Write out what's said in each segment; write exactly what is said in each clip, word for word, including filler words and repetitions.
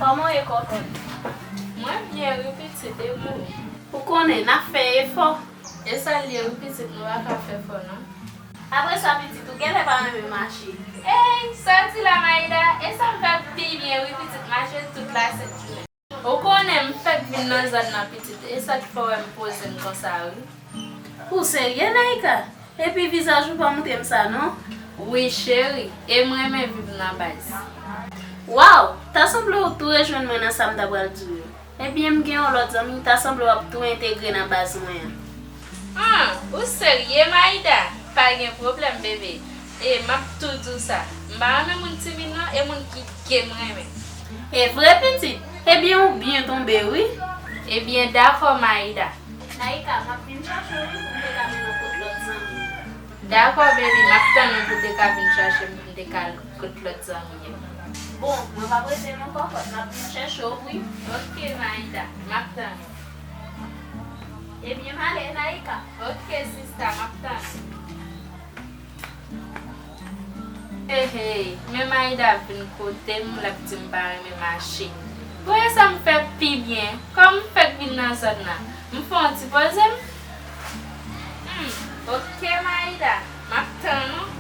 Kòman w ye, kòkòt? Mwen byen wi, pitit, e ou? Ou konnen, n ap fè efò. E sa l ye wi, pitit, nou pa ka fè fò non. Apre sa, pitit, ou genlè pa renmen mache. Ey, sa w di la, Maïda? E sa m fè pi byen wi, pitit, mache tout lasent jounen. Ou konnen m fèk vin nan zòn nan, pitit, e sa k fè w wè m poze m konsa wi. Ou serye, Naïka? Epi vizaj ou pa montre m sa non. Wi, cheri, e m renmen viv nan baz. Waw, ta sanble w tou rejwenn mwen nan sa m ta pral di w yo. Ebyen, m gen yon lòt zanmi, ta sanble w ap tou entegre nan baz mwen an. An, ou serye, Maïda? Pa gen pwoblèm, bebe. E m ap tou di w sa. M pa renmen moun timid non, e moun ki ke m renmen. E vre, pitit? Ebyen, ou byen tonbe, wi. Ebyen, dakò, Maïda. Naïka, m ap vin chache w wi pou m te ka mennen w kot lòt zanmi m. Dakò, baby, m ap tann ou pou w te ka vin chache m pou m te ka al kot lòt zanmi m. Bon, mwen p ap rete non, kòkòt, m ap vin chèche w wi. Oke, Maïda, m ap tann ou. Ebyen, m ale, Naïka. Oke, sista, m ap tann ou. Hey, hey, men Maïda vin kote m, l ap di m pa renmen mache. Pou e sa m fè pi byen, kòm m fèk vin nan zòn nan, m fè yon ti poze m. Hmm, oke, Maïda, m ap tann ou.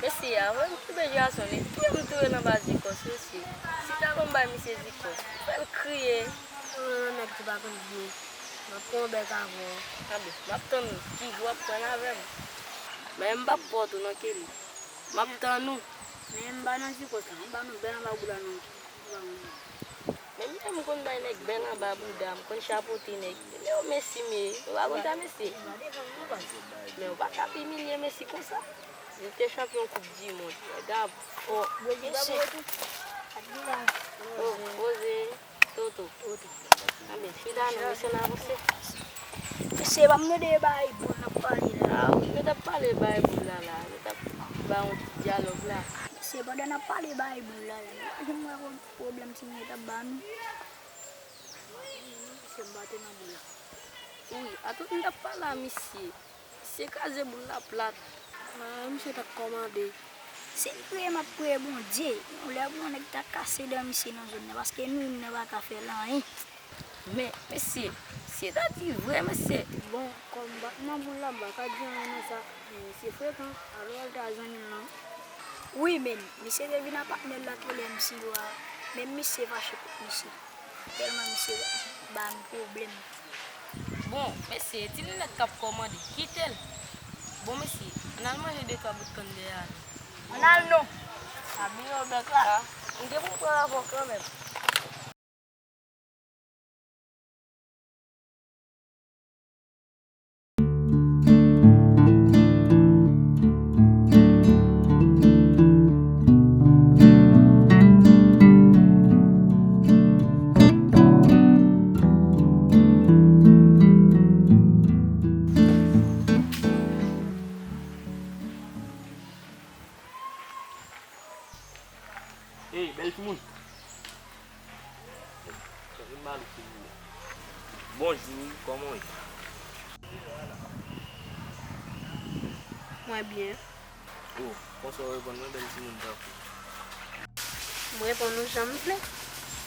Mesye, avan m kenbe Jason, li touye m touye nan baz Zikòs, mesye. Si talon m bay misye Zikòs, fè l kriye. Ou nan nèg ki pa konn byen. M ap pran yon bèk avè w. Anben, m ap tann ou. Ki jou w ap pran l avè m? Men m p ap pran w tou non, Kelly. M ap tann ou. Men m pa nan Zikòs la. M pa nan bèl anba boula non. Men m menm, m konn bay nèg bèl anba bouda, m konn chapote nèg. Men yo mesi m ye, yo pa konn sa mesye. Men yo pa ka ap imilye Messi konsa. Li te chanpyon koup di mond. Nèg la fò. Mesye. Oh, poze. Toto. Anben, fida nou, mesye, n avanse. Mesye, pa m tande bagay boul n ap pale la. Ah, wi, nou t ap pale bagay boul la, la. Nou t ap bay yon ti dyalòg la. Mesye, pandan n ap pale bagay boul la, la, nou pa janm wè pwoblèm timoun yo t ap ba nou. Misye bate nan boul la. Wi, atout m t ap pale a misye. Misye kraze boul la plat. Ah, misye t ap kòmande. Se priye m ap priye Bondye. Yon lè pou yon nèg ta kase dan misye nan zòn nan, paske nou menm nan pa ka fè l anyen. Men, mesye, misye ta di vre, mesye. Bon, kòm m pa t nan boul la, m pa ka di anyen nan sa. Men misye frekan, alò al ta zanmi l non. Wi, men, misye te vin ak patnè l la, K L M C yo a. Men misye fache kont misye. Tèlman misye ba nou pwoblèm. Bon, mesye, e ti linèt k ap kòmande. Kite l. Bon, mesye, ann al manje de twa bout kann dèyè a non. Ann al non. Abye w bèk la. M gen pou m pran avè w kanmenm. Ey, bèl timoun. Tande m malouk, silvouplè. Bonjou, kòman w ye? Mwen byen. Oh, konsa w reponn mwen, bèl timoun tankou. M reponn ou jan m vle.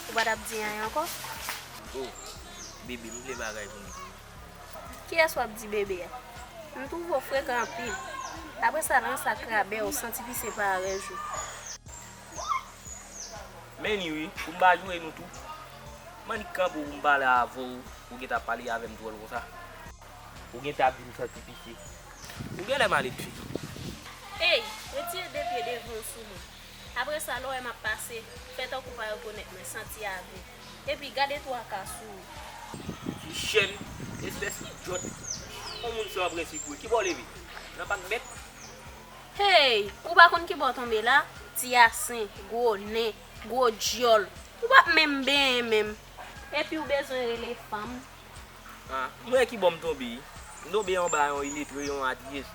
Ou pa t ap di anyen ankò? Oh, bebe, m gen bagay pou m di w. Kiyès w ap di bebe a? M twouve w frekan anpil. Apre sa, nan sa krabè, w santi pise parèy ou. Men ni wi, pou m pa joure nou tou. M annik kanpe w pou m pale avè w, ou gentan ap pale avè m dwòl konsa. Ou gentan ap di m santi pise. Ou genlè maledve. Ey, retire de pye devan w sou mwen. Apre sa, lè w wè m ap pase, fè tankou w pa rekonèt mwen, santi avè w. Epi gade twa ka sou ou. Ti chèn, espès idyòt. Yon moun san prensip vre. Ki bò w leve? Nan pak bèt? Hey! Ou pa konn ki bò w tonbe la? Ti yasen, gwo nen, gwo dyòl. Ou p ap menm benyen menm. Epi w bezwen rele fanm. Ah, m wè ki bò m tonbe. M tonbe anba yon iletre, yon adyez.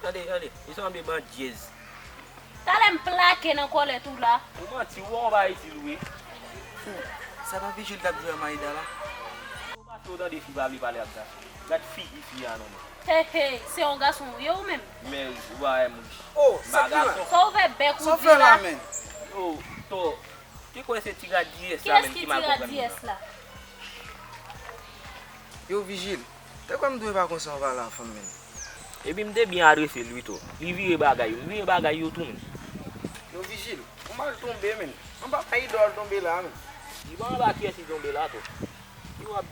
Tande, tande, li sanble bandyez. Talè m plake nan kòlèt ou la. Ou manti, ou wè yon bagay itil wi. Fou, sa pa Vijil t ap jwe a Maïda la? Ou pa Ou tande fi pa vle pale ak gason. Gad figi fi a non, men. Hey, hey, se yon gason ou ye ou menm? Men wi, ou pa wè m rich. Oh, m pa gason. Sa w fè bèk ou di la, men? Oh, to. Te kwè se ti rad G S la menm ki mal konprann moun nan. Kiyès ki ti rad G S la? Yo, Vijil, te kwè m dwe pa konsa w pale a fanm, men. Epi m te byen adrese l wi, to. Li vire bagay yo, m vire bagay yo tou, men. Yo, Vijil, ou mal tonbe, men. Anba pa idòl tonbe la, men. Li pa anba kiyès li tonbe la, to. Ki w ap,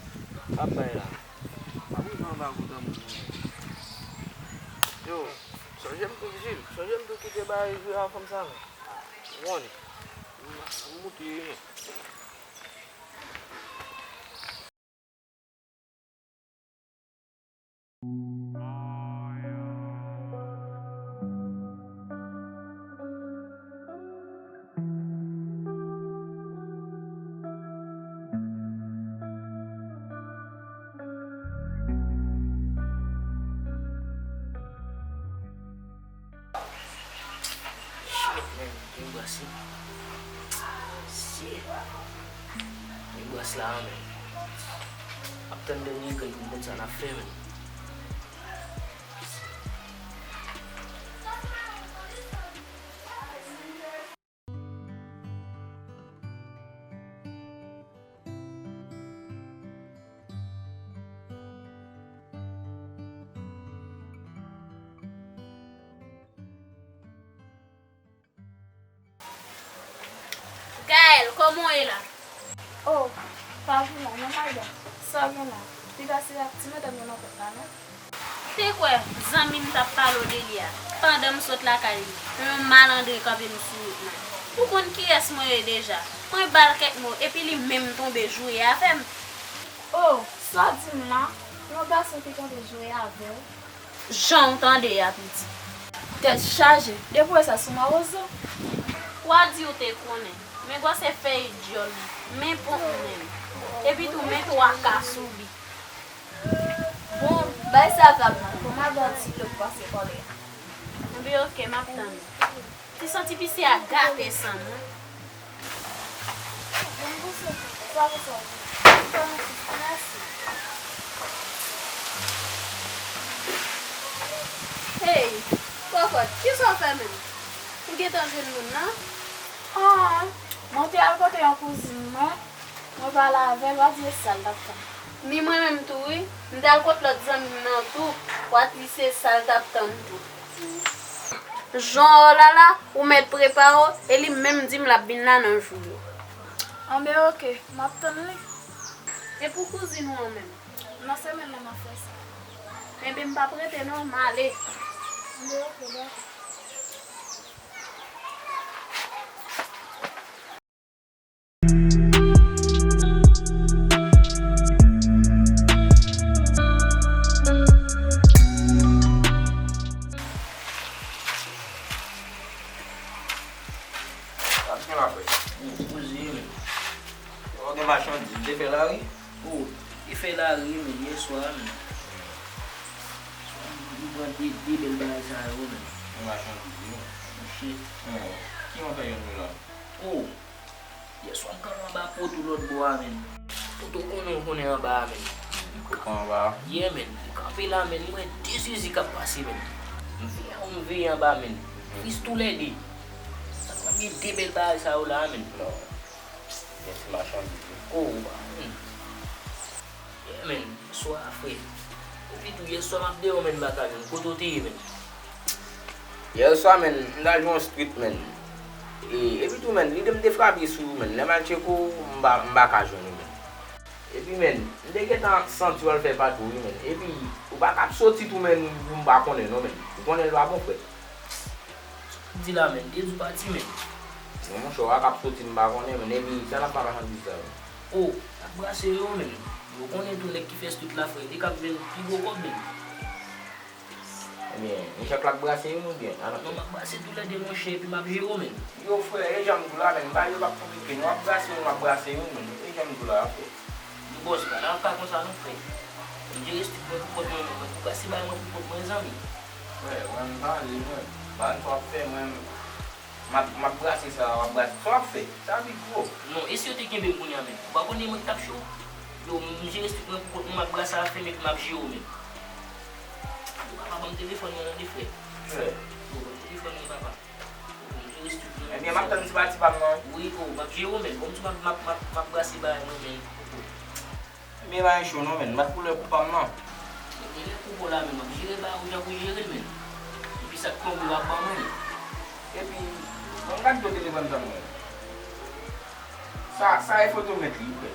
ap bay la? M ap rive anba kou tanbou. Yo, sonje m tou, Vijil. Sonje m tou kite bagay jwe a fanm sa, non. Ou konnen. M, m moute wi, men. Shit, man, gen bwase. Shit. Gen bwase la, man. Ap tann dènye grenn pou m konn sa n ap fè, man. Gaëlle, kòman w ye la? Oh, pa vin la, non, madanm. Sa w gen la? Li pa se ak ti madanm yo nan kont la, non? Te kwè zanmi m t ap pale w de li a, pandan m sot lakay li, yon malandren kanpe m sou wout mwen. Ou konn kiyès mwen ye deja. Mwen ba l kèk mo, epi li menm tonbe joure avè m. Oh, sa w di m la? Yon gason ki kanpe joure avè w? Jan w tande a, piti. Tèt chaje, depi w wè sa sou mawozo. W a di w te konnen, men gwosè fèy dyòl li, men pon ou menm. Epi tou, men twa ka sou li. Bon, bay sa va m nan, kòman bò ti dlo k pase kòlè a? Enben, oke, m ap tann ou. Ti santi pise a gate san m wi. Bon, bon, sa, sa, sa, sa, mèsi. Hey, Kòkòt, kisa w fè menm? Ou gentan jwenn moun nan? Ah, mwen te al kote yon kouzin mwen. Mwen pale avè l, w a di e sa l t ap tann. Ni mwen menm tou wi, m t al kot lòt zanmi m nan tou, w a di se sa l t ap tann tou. Jan w la la, ou mèt prepare w, e li menm di m l ap vin la nan jou yo. Anben oke, m ap tann li. E pou kouzin ou an menm? Nan semèn nan m ap fè sa. Enben m p ap rete non, m ale. Anben oke, dakò. Sa k gen la frè? Ou poze, men. Ou gen machandiz, ou te fè lari? Ou te fè lari, men, yè swa, men. Swa, m pran de, de bèl bagay sa yo, men. Gen machandiz, wi. Monchè. Ki jan w fè jwenn yo la? Ou. Yèswa m kanpe anba poto lòt bò a, men. Poto konnen w konnen anba a, men. Poto anba a? Yeah, men. M kanpe la, men. M wè de zizi k ap pase, men. M veye anwo, m veye anba, men. Fris toulède. Sa pran gen de bèl bagay sa yo la, men. Non. Gen ti machandiz, wi. Oh, ou pa konn. Yeah, men, swa, frè. Epi tou, yèswa m ap deyò, men, m pa ka jwenn. Kote w te ye, men? Yèswa, men, m t al jwe yon street, men. E, epi tou, men, lide m te frape sou ou, men. Lè m al tcheke w, m pa, m pa ka jwenn ou, men. Epi, men, m te gentan santi w al fè patwouy, men. Epi, ou pa ka ap soti tou, men, pou m pa konnen, non, men. Ou konnen l pa bon, frè. Sa w ap di la, men? Te di w pati, men. Non, monchè, w pa ka ap soti, m pa konnen, men. Epi, sa n ap pale machandiz sa yo? Oh, n ap brase yo, men. Yo konnen tou nèg ki fè street la, frè, te kab jwenn pi gwo kòb, men. Ebyen, e Jacques l ap brase yo, oubyen? Non, m ap brase toulède, monchè, epi m ap jere w, men. Yo, frè, e jan m di w la, men, bagay yo p ap konplike, non, w ap brase yo, m ap brase yo, men. E jan m di w la, frè. Yo, bòs, pa nan ka konsa, non, frè. M jere street mwen pou kont mwen, men, mwen pou brase bagay mwen pou kont mwen, zanmi. Frè, mwen, m pale, mwen. Bagay sa w ap fè, mwen, m ap, m ap brase sa, w ap brase. Sa w ap fè? Sa pi gwo. Non, e si yo te kenbe m kounye a, men? Ou pa konnen mwen ki t ap cho? Yo, m jere strik mwen pou kont mwen, m ap brase afè m epi m ap jere w menm. Yo, papa, ban m telefòn mwen tande, frè. Frè. Yo, ban m telefòn mwen, papa. Yo, m jere strik mwen. Ebyen, m ap tann ti pati pa m nan. Wi, o, m ap jere w menm. Bon, m di w m ap, m ap, m ap, m ap brase bagay mwen menm. Ebyen, pa gen cho non, menn. M bat pou lè kou pa m nan. Ebyen, lè kou pa w la menm, m ap jere bagay ou jan pou jere l menm. Epi sa k tonbe w ap ban mwen li. Epi, bon, gad do telefòn sa mwen. Sa, sa e foto mèt li, frè.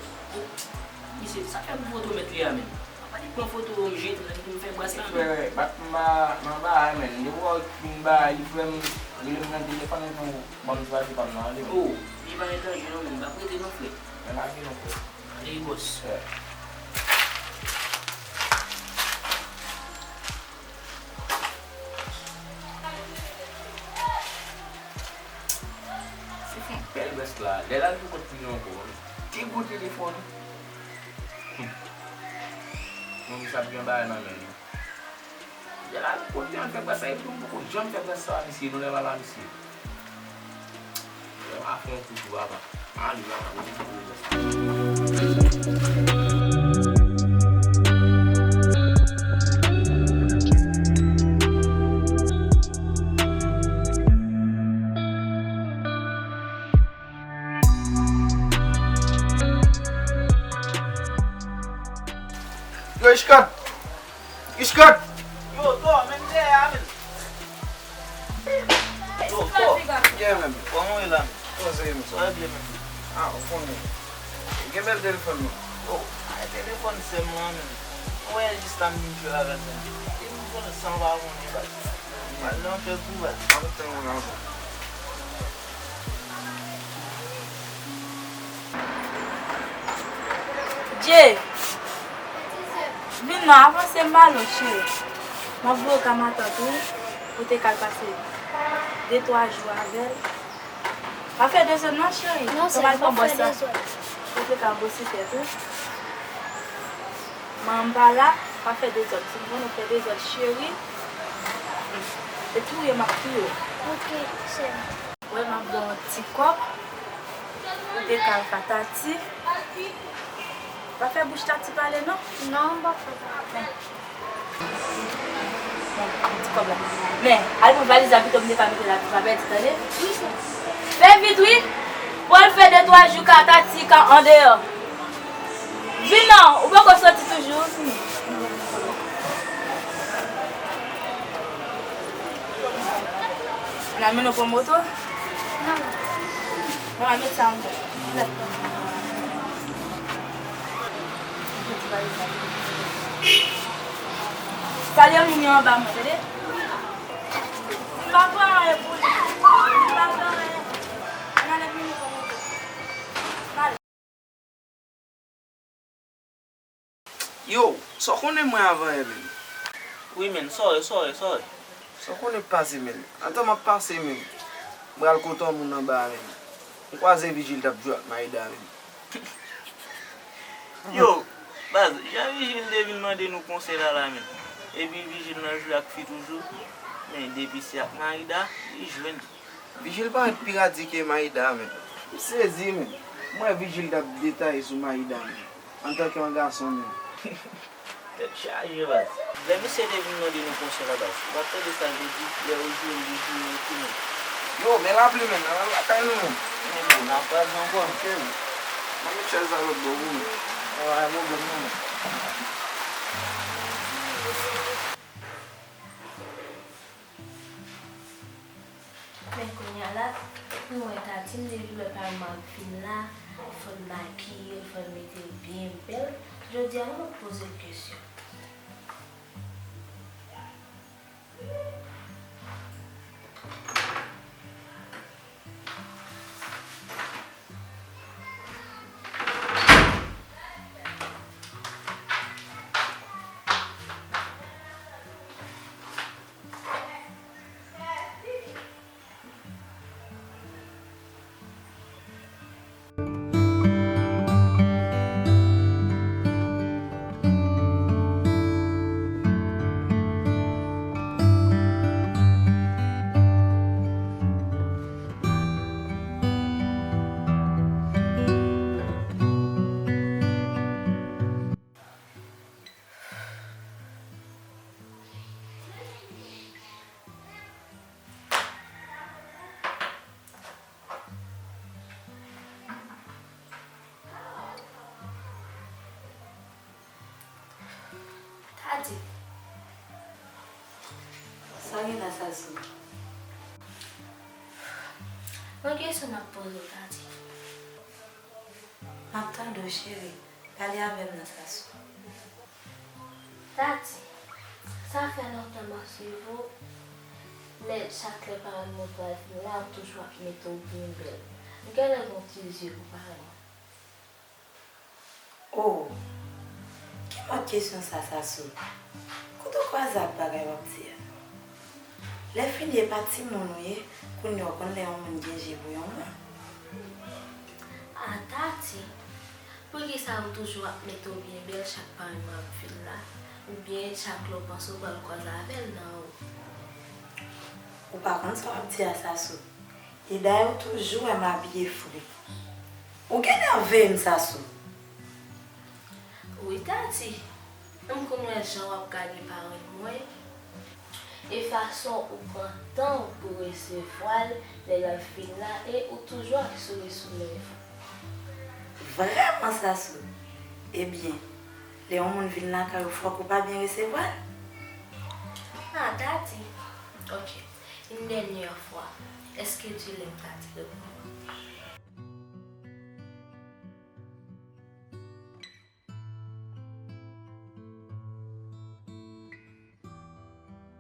Misye, sa fè pou foto mèt li a menm. Papa li pran foto yo, m jete nan li pou m fè brase la menm. Frè, bat m ba, nan ba a menm. Depi w fin ba li, frè m, rele m nan telefòn epi w ban m ti pati pa m nan, ale. O, li pa gen danje non menm, m p ap rete non, frè. Men lage non, frè. Ale, bòs. Frè. Se fon bèl brès la. Lè l al pou kont li ankò. Ti gwo telefòn. Hmm. Mwen, misye ap gen bagay nan men li. Lè l al pou kont li al fè brès la, epi m poko janm fè brès sa a misye, non, lè m al a misye. Lè m a fè yon kou tou, papa. Yo, Iskant! Iskant! Yo, Tò, men m dèyè a, men. Yo, Tò. Byen, men. Kòman w ye la, men? Kòman se ye, mesye? Trè byen, men. A, ou konnen. Gen bèl telefòn, non? O, a, telefòn sè m lan, men. Ou wè, jis la m vin jwe avè l, men. E m konnen san pa konnen, baz. Mal nan fè kou, baz. Mwen kontan ou la, baz. Jay, vin non, avanse m ba l, cheri. M ap voye w ka matant ou, ou te ka al pase de twa jou avè l. Pa fè dezòd non, cheri. Non, sè m, m ap fè dezòd. Ou te ka bosi tèt ou. Manman m pa la, pa fè dezòd. Si m konnen w fè dezòd, cheri, se touye m ap touye w. Oke, sè m. Wè, m ap ba w yon ti kòb. Ou te ka al Katati. Pa fè bouch Tati pale, non. Non, m p ap fè sa. Men. Men, ti kòb la. Men, al pran valiz la pito, m te ka mete la, pa pèdi, tande? Wi, sè. Fè vit, wi. Pou al fè de twa jou ka Tati ka andeyò. Vin non, ou poko soti toujou. N al mennen w pran moto? Non. Bon, al met sa ankò. Salye moun yo anba mwen, tande? M pa pran anyen pou li. M pa pran anyen. N ale mennen w pran moto. N ale. Yo, sa w konnen mwen avanyè menm? Wi, menn, sòre, sòre, sòre. Sa w konnen k pase, menn? Antan m ap pase, menn. M pral kote yon moun anba a, menn. M kwaze Vijil t ap jwe ak Maïda, menn. Yo, baz, jan Vijil te vin mande nou konsèy la la, menn. Epi Vijil nan jwe ak fi toujou. Men depi se ak Maïda, li jwenn. Vijil parèt pi radye ke Maïda, menn. M sezi, menn. M wè Vijil t ap detaye sou Maïda, menn. Antanke yon gason menm. Tèt chaje, baz. Lè misye te vin mande nou konsèy la, baz, ou pa t tande sa l te di, lè yo joure, li joure yo tou, menn. Yo, men lapli, menn, n al lakay nou, menn. Men bon, n a kwaze ankò. Ok, menn. Mwen met chèz la lòt bò pou ou, menn. Yo, pa gen pwoblèm, non, menn. Men kounye a la, m wè Tati, m di li lè pa m ap vin la, fò l makiye l, fò l mete l byen bèl. Jodi a, mwen poze l kesyon. Tati. Sa gen la, Sasou? Yon kesyon m ap poze w, Tati. M ap tande w, cheri. Pale avè m non, Sasou. Tati, sa fè lontan m ap swiv ou, men chak lè parèy mwen pral vin la, ou toujou ap mete w byen bèl. M genlè gen yon ti zye pou parèy mwen. Oh, ki mòd kesyon sa, Sasou? Kote w kwaze ak bagay w ap di a? Lè fini, e pa timoun ou ye, kounye a w konn lè yon moun gen je pou yon moun. Ah, Tati, poukisa ou toujou ap mete w byen bèl chak parèy mwen ap vin la? Oubyen chak lè w panse w pral kwaze avè l nan wout? Ou pa konn sa w ap di a, Sasou. E dayè ou toujou wè m abiye fre. Ou gen nève m, Sasou. Wi, Tati. M konn wè jan w ap gade parèy mwen. E fason ou pran tan w pou resevwa l lè l ap vin la, e ou toujou ap souri sou lèv ou. Vrèman, Sasou? Ebyen, lè yon moun vin lakay ou, fòk ou pa byen resevwa l? Ah, Tati. Ok. Yon dènyè fwa, èske w di lè m ta di reponn ou?